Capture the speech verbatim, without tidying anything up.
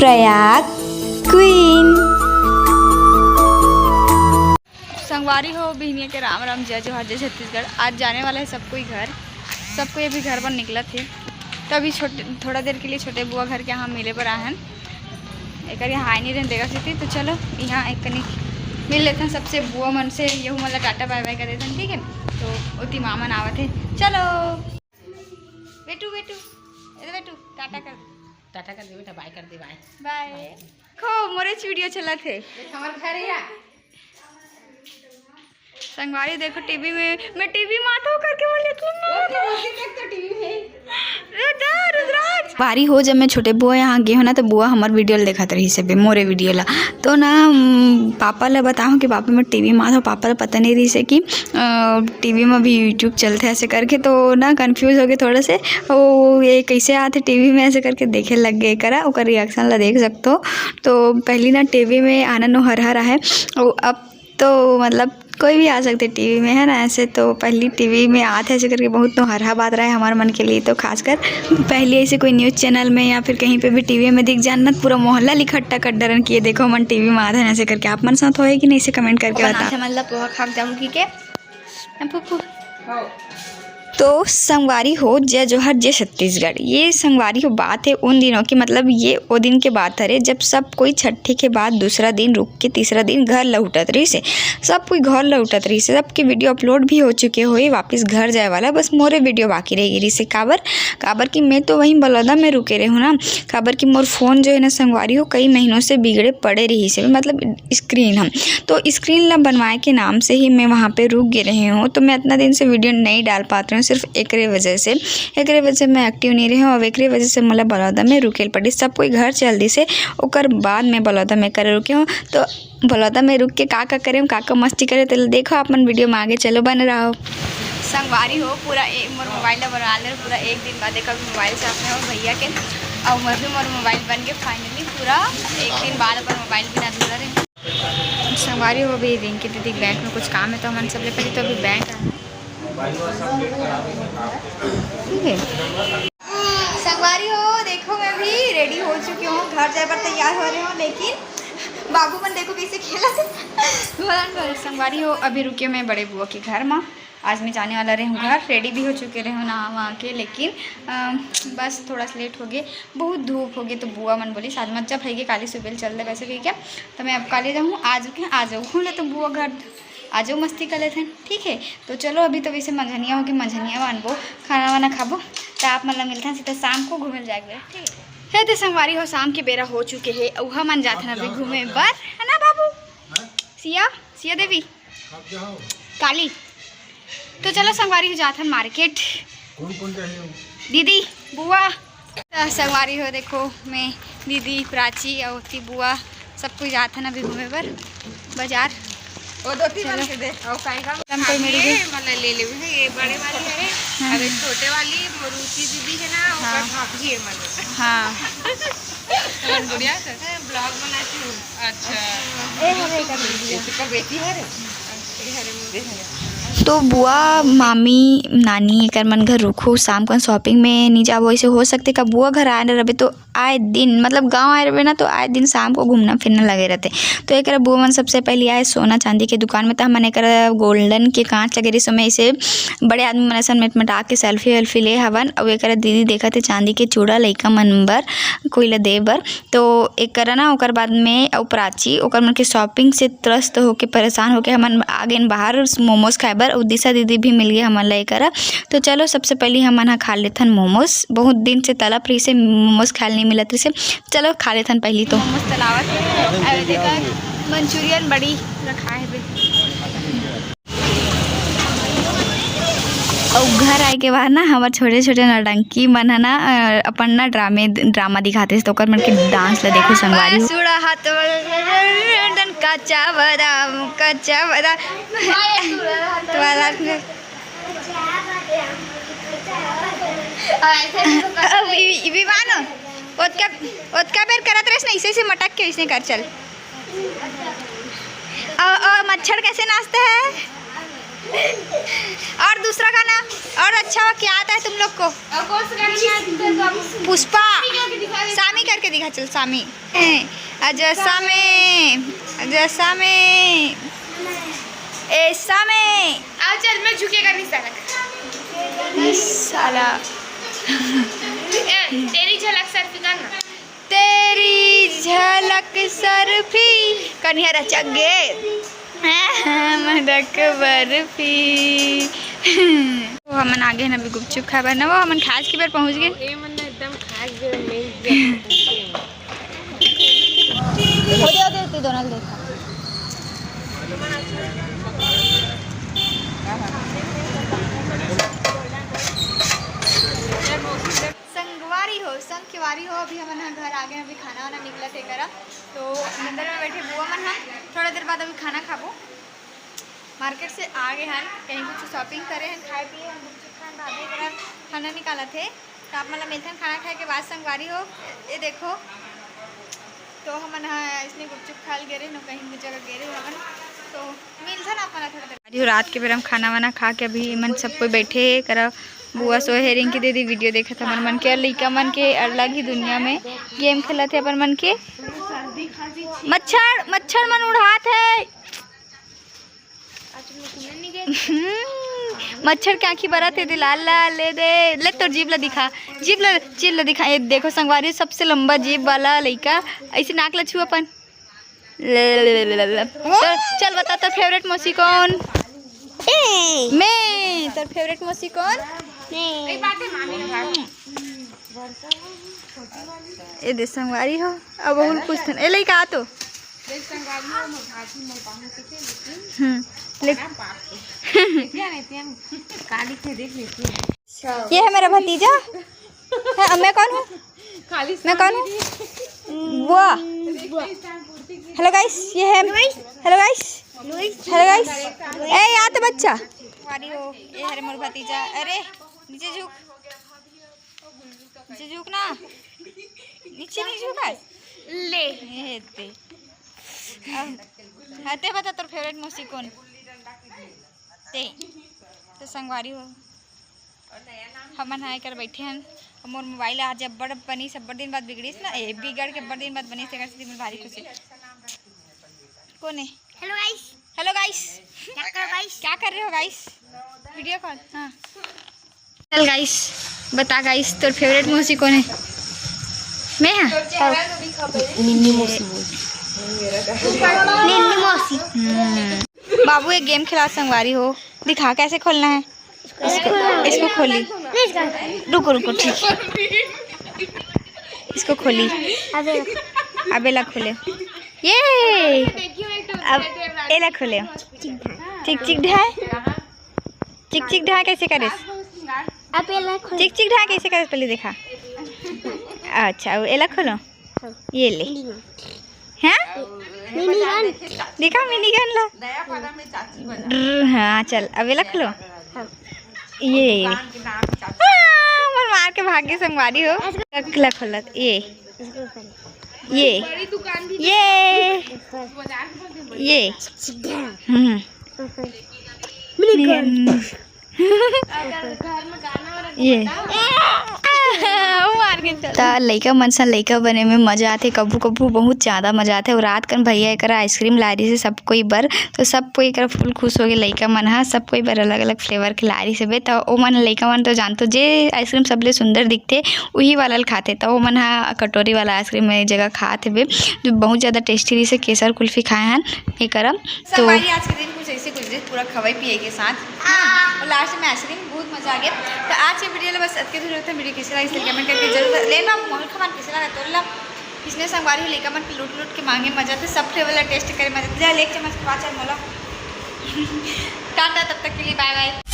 Prayag queen. संगवारी हो, बिहनिया के राम राम, जय जोहार, जय छत्तीसगढ़। आज जाने वाला है सब कोई घर, सब कोई अभी घर बर निकलत हे। तो अभी छोटे, थोड़ा देर के लिए छोटे बुआ घर के यहाँ मिले बर आए हन। एकर यहाँ आए नहीं रहन देगा सीती, तो चलो यहाँ एक कनी मिल लेथन सबसे बुआ मन से, यहू मन ला टाटा बाय बाय कर देथन, ठीक है? तो ओती मामन आवत हे, चलो। बेटू, बेटू, ए दे बेटू, टाटा कर। टाटा कर दे बेटा, बाय कर दे, बाय। बाय। खो, मोरे वीडियो चलत हे। देख, हमर घर हे या। संगवारी देखो, टीवी में, मैं टीवी में आता हूँ करके बोले कि नहीं। टीवी में। रुद्र, रुद्राज। बारी हो, जब मैं छोटे बुआ यहाँ गे हो ना, तो बुआ हमर वीडियो ल देखत रहिस हे बे, मोरे वीडियो ला। तो ना, उम, पापा ला बताहूँ कि पापा, मैं टीवी में आत हूँ। पापा ला पता नहीं रहिस हे कि, अ, टीवी में भी YouTube चलथे ऐसे करके, तो ना कन्फ्यूज हो गए थोड़ा से, ओ, ये कैसे आथे टीवी में ऐसे करके देखे लग गए करा, ओकर रिएक्शन ला देख सकते हो। तो पहली ना टीवी में आना नोहरहा रहे, और अब तो मतलब कोई भी आ सकते टीवी में, है ना? ऐसे तो पहली टीवी में आत हे ऐसे करके बहुत नोहरहा बात रहे हमारे मन के लिए। तो खासकर पहली ऐसे कोई न्यूज़ चैनल में या फिर कहीं पे भी टीवी में दिख जाना, पूरा मोहल्ला ल इकट्ठा कर डरन कि ये देखो, हमन टीवी में आत हन ऐसे करके। आप मन साथ होए कि नहीं, इसे कमेंट करके बताओ। मतलब पोहा खा के जाऊँ की के? फूफू। तो संगवारी हो, जय जोहार, जय छत्तीसगढ़। ये संगवारी हो बात है उन दिनों की, मतलब ये वो दिन के बात हरे जब सब कोई छठी के बाद दूसरा दिन रुक के तीसरा दिन घर लौटत रहिस हे। सब कोई घर लौटत रहिस हे, सबके वीडियो अपलोड भी हो चुके होए, वापस घर जाए वाला, बस मोरे वीडियो बाकी रह गे रहिस हे। काबर, काबर कि मैं तो वहीं बलौदा में रुके रहूँ ना, काबर कि मोर फोन जो है ना संगवारी हो, कई महीनों से बिगड़े पड़े रहिस हे, मतलब स्क्रीन हम तो स्क्रीन ला बनवाए के नाम से ही मैं वहाँ पे रुक गे रहे हूँ। तो मैं इतना दिन से वीडियो नहीं डाल पात रहे हूँ, सिर्फ एकरे वजह से, एकरे वजह से मैं एक्टिव नहीं रहे हूँ। और एकरे वजह से मोला बलौदा में रुके ल पड़ी। सब कोई घर चल दिस हे, ओकर बाद मैं बलौदा में करे रुके हूँ। तो बलौदा में रुक के का का करे हूँ, का का मस्ती करे, तो देखो आप मन वीडियो में आगे। चलो बने रहो। संगवारी हो, पूरा ए, मोर मोबाइल ला बनवा ले, पूरा एक दिन बाद एक मोबाइल से अपने और भैया के, और मैं भी मोर मोबाइल बन के फाइनली पूरा एक दिन बाद अपन मोबाइल बिना दूसरा रहे। संगवारी हो, अभी रिंकी दीदी के बैंक में कुछ काम है, तो हमन सबले पहले तो अभी बैंक आना है। ठीक है संगवारी हो, देखो मैं भी रेडी हो चुकी हूँ, घर जाए पर तैयार हो रहे हूँ, लेकिन बाबू मन देखो कैसे खेलत हे। संगवारी हो, अभी रुके मैं बड़े बुआ के घर मा। आज मैं जाने वाला रहे हूँ घर, रेडी भी हो चुके रहे हूँ नहा वहा के, लेकिन अ, बस थोड़ा सा लेट हो गए, बहुत धूप हो गए, तो बुआ मन बोली सात मत जब है काली सुबह चल दे वैसे कही क्या, तो मैं अब काली जाऊँ, आज रुके, आ जाऊँ। घूम ले तो बुआ घर आ जाओ, मस्ती कर लेते हैं, ठीक है। तो चलो अभी तो वैसे मंझनिया हो गई, मंझनिया बनबो, खाना वाना खाबो, तो आप मतलब मिलते हैं सीधा शाम को घूमे जाएंगे, ठीक है। हे तो संगवारी हो, शाम के बेरा हो चुके है, उहा मन जात हन अभी घूमे बर, है ना बाबू? सिया, सिया देवी, काली। तो चलो संगवारी हो, जात हन मार्केट। कौन कौन चाहिए? दीदी, बुआ। त संगवारी हो, देखो मैं, दीदी, प्राची और ती बुआ सब कोई जात हन अभी घूमे बर बाजार। वो दो तीन चलो। मन के दे। और काहे का? हम कोई मिल गए। ये मतलब ले लेवे है, ये बड़े वाली है। हाँ। अरे छोटे वाली मोरूसी दीदी है ना, ओकर हाँ। भाभी है मतलब। हाँ। कौन गुड़िया से? मैं ब्लॉग बनाती हूँ। अच्छा। ए, हरे का दीदी है। इसका बेटी है रे। तो बुआ, मामी, नानी एकर मन घर रुकहू, शाम कन शॉपिंग में नहीं जाबो, ऐसे हो सकते का बुआ घर आए न रहे तो आए दिन, मतलब गाँव आए रहे ना, तो आए दिन शाम को घूमना फिरना लगे रहते। तो एक बुआ मन सबसे पहले आए सोना चांदी के दुकान में, तो हमन एक गोल्डन के कांच लगे रही, सो में ऐसे बड़े आदमी मन ऐसा मेटमेटा के सेल्फी वेल्फी ले हवन। और एक दीदी देखत हे चांदी के चूड़ा लइका मन बर, कोई ला दे बर। तो एक करा ना, ओकर बाद में अउ प्राची, ओकर मन के शॉपिंग से त्रस्त होके, परेशान होके हमन आ गेन बाहर मोमोज खाए बर। अउ दिशा दीदी भी मिल गए हमन ला एकरा। तो चलो, सबसे पहले हमन ह खा लेथन मोमोज। बहुत दिन से तलप रहिसे, मोमोज खाए ल नहीं मिलत रहिसे। चलो, खा लेथन पहली तो। मोमोज तलावत हे। अरे देखा, मंचूरियन बड़ी रखा है बे। अउ घर आए के बाद ना, हमर छोटे-छोटे नौटंकी मन ह ना, अ, अपन ना ड्रामे, ड्रामा दिखाथे, तो ओकर मन के डांस ला देखो संगवारी हो। सुड़ा हाथ वाला, कच्चा बादाम, कच्चा बादाम। तो वाला अ, वि-, विवान, ओतका, ओतका बेर करत रहिस ना, ऐसे, ऐसे मटक के ऐसे कर चल। और, और मच्छर कैसे नाचता है? और दूसरा गाना, और अच्छा क्या आता है तुम लोग को? पुष्पा। सामी करके दिखा, चल सामी। ए, आजा सामी, आजा सामी। ए सामी। आओ चल, मैं झुकेगा नहीं साला। ए साला। ए, तेरी झलक सर फिकर ना। तेरी झलक सरफी, कनिहा रचक गे। मदक बर्फी। वो हमन आगे हन अभी गुपचुप खाए बर ना, वो हमन खास के बर पहुंच गए। ये मन एकदम खास के बर main हो जाओ, दे, तू दोनों देखा। संगवारी हो, संग केवारी हो, अभी हमन ह घर आ गए, अभी खाना वाना निकलत हे करा। तो अंदर में बैठे बुआ मन ह, थोड़ा देर बाद अभी खाना खाबो। मार्केट से आ गए हन, कहीं कुछ shopping करे हन, खाए पिए हन, गुपचुप खान, भाभी करा खाना निकालत हे। तो आप मन ला मिलथन खाना खाए के बाद संगवारी हो। ये देखो, तो हमन ह इसने गुपचुप खाए ल गे रहे, न कहीं भी जगह गे रहे हमन, तो मिलथन आप मन ला थोड़ा देर। अरे रात के बेरा म खाना वाना खा के अभी एमन सब कोई बैठे हे करा, बुआ सोए हे, रिंकी दीदी video देखत हे, हमर मन के, अउ लइका मन के अलग ही दुनिया में game खेलत हे अपन मन के। मच्छर, मच्छर मन उड़ात हे। हम्म, मच्छर के आँखी बरत हे दे, लाल लाल, ले दे, ले तोर जीभ ला दिखा, जीभ ला, जीभ ला दिखा। ये देखो संगवारी, सबसे लंबा जीभ वाला लइका, ऐसे नाक ला छू अपन। ले, ले, ले, ले, ले। तो चल बता, तोर favourite मौसी कौन? ए। मैं। तोर favourite मौसी कौन? मैं। ये दे संगवारी हो, अब बहुत पूछथन। ए लइका आ तो। हम्म, ले। ये है मेरा भतीजा। हाँ, मैं कौन हूँ? मैं कौन हूँ? वाह। Hello guys, ये है। Hello guys। Hello guys। ए, या तो बच्चा। संगवारी हो, ये हरे मोर भतीजा। अरे, नीचे झुक। नीचे झुक ना। नीचे नहीं झुका। ले। ये ते। अब, हाँ, ते बता तोर favourite मौसी कौन? ते। तो संगवारी हो। हमन हा एकर बैठे हन। मोर mobile आज अब्बड़ बनिस, अब्बड़ दिन बाद बिगड़िस ना, ए, बिगड़ के अब्बड़ दिन बाद बनिस, तेकर सेती मोर भारी खुशी। कौन है? Hello guys। Hello guys। क्या कर रहे हो guys? क्या कर रहे हो guys? Video call। हाँ। चल guys, बता guys, तोर favourite मौसी कौन है? मैं हाँ? निन्नी मौसी बोल। निन्नी मौसी। हम्म। बाबू एक game खिला संगवारी हो, दिखा कैसे खोलना है। इसको, इसको खोली। रुको, रुको, ठीक है। इसको खोली। अबे। अबे ला खोले। ये। अब एला खोले। चिक चिक ढाय। चिक चिक ढाय कैसे करे? अबे ला खोले। चिक चिक ढाय कैसे करे पहले दिखा। अच्छा, अब एला खोलो। ये ले। Mini gun। हाँ? Mini gun। दिखा mini gun ला। नया पारा में चाची बना। ड्र, हाँ, चल, अब एला खोलो। हाँ। ये। दुकान के नाम चाची। हाँ, मोर मार के भाग गे संगवारी हो। लक, लक खोलत, ये। इसको खोल। ये। बड़ी दुकान भी ये। इसको। बाजार में ये। हम्म। Mini gun। ये। वो मार के चल। त लइका मन सन लइका बने में मजा आथे, कभू कभू बहुत ज्यादा मजा आथे। अउ रात कन भैया एकरा ice cream लाए रहिस हे सब कोई बर, तो सब कोई एकरा full खुश हो गे। लइका मन ह सब कोई बर अलग अलग flavour के लाए रहिस हे बे, त ओमन लइका मन तो जानतो जे ice cream सबले सुंदर दिखथे उही वाला ल खाथे, त ओमन ह कटोरी वाला ice cream में जगह खात हे बे, जो बहुत ज्यादा tasty रहिस हे। केसर कुल्फी खाए हन एकरा। तो संगवारी, आज के दिन कुछ ऐसे गुजरे, पूरा खवाई पिए के साथ, हाँ, और last में ice cream, बहुत मजा आ गया। तो आज के video ला बस अतके दूर होता। Video कैसे लगा, इसलिए comment करके जरूर ले ना। मोहन खमान कैसे लगा तोर ला? इसने संगवारी हो लइका मन के लूट लूट के मांगे मजा थे, सब flavour ला taste करे मजा थे। जा ले एक चम्मच खवा चल मोला। टाटा, तब तक के लिए bye bye।